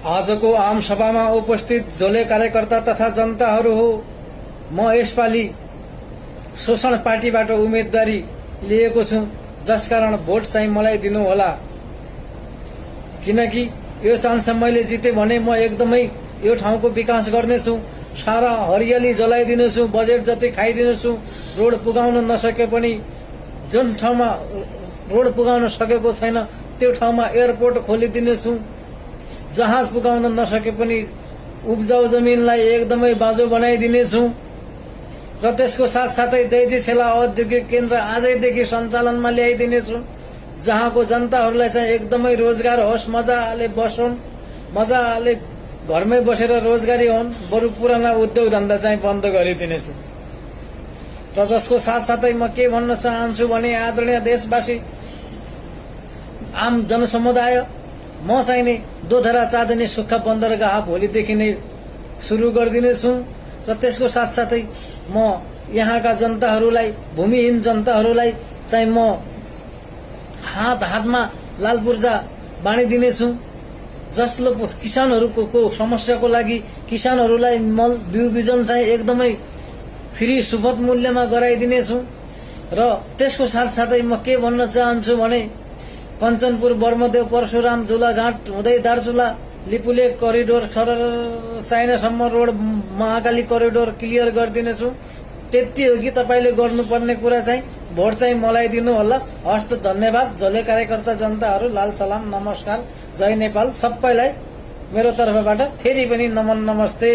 आजको आम सभामा उपस्थित झोले कार्यकर्ता तथा जनताहरू हो। म यसपालि शोषण पार्टीबाट उम्मेदवारी लिएको छु, जसकारण भोट चाहिँ मलाई दिनुहोला। किनकि यो चान्स मैले जिते भने म एकदमै यो ठाउँको विकास गर्नेछु, सारा हरियाली जलाइदिनेछु, बजेट जति खाइदिनेछु। रोड पुगाउन नसके पनि जुन ठाउँमा रोड पुगाउन सकेको छैन त्यो ठाउँमा एयरपोर्ट खोलिदिनेछु। जहाज पुगाउन नसके पनि उब्जाउ जमिनलाई एकदमै बाँझो बनाइदिनेछु र त्यसको साथसाथै दैजी छेला औद्योगिक केन्द्र आजैदेखि सञ्चालनमा ल्याइदिनेछु, जहाँको जनताहरूलाई चाहिँ एकदमै रोजगार होस्, मजाले बसुन्, मजाले घरमै बसेर रोजगारी हुन्। बरु पुराना उद्योग धन्दा चाहिँ बन्द गरिदिनेछु। र जसको साथसाथै म के भन्न चाहन्छु भने, आदरणीय देशवासी, आम जनसमुदाय, म चाहिँ नि दोधरा चाँदनी सुक्खा बन्दरगाह भोलिदेखि नै सुरु गरिदिनेछु। र त्यसको साथसाथै म यहाँका जनताहरूलाई, भूमिहीन जनताहरूलाई चाहिँ म हात हातमा लाल पूर्जा बाँडिदिनेछु। जसले किसानहरूको समस्याको लागि किसानहरूलाई मल बिउ बिजन चाहिँ एकदमै फ्री सुपथ मूल्यमा गराइदिनेछु। र त्यसको साथसाथै म के भन्न चाहन्छु भने, कञ्चनपुर, बर्मदेव, परशुराम, झुलाघाट हुँदै दार्चुला, लिपुलेक करिडोर चाइनासम्म रोड, महाकाली करिडोर क्लियर गरिदिनेछु। त्यति हो कि तपाईँले गर्नुपर्ने कुरा चाहिँ भोट चाहिँ मलाई दिनु होला। हस्त, धन्यवाद। झोले कार्यकर्ता जनताहरू, लाल सलाम, नमस्कार, जय नेपाल। सबैलाई मेरो तर्फबाट फेरि पनि नमन, नमस्ते।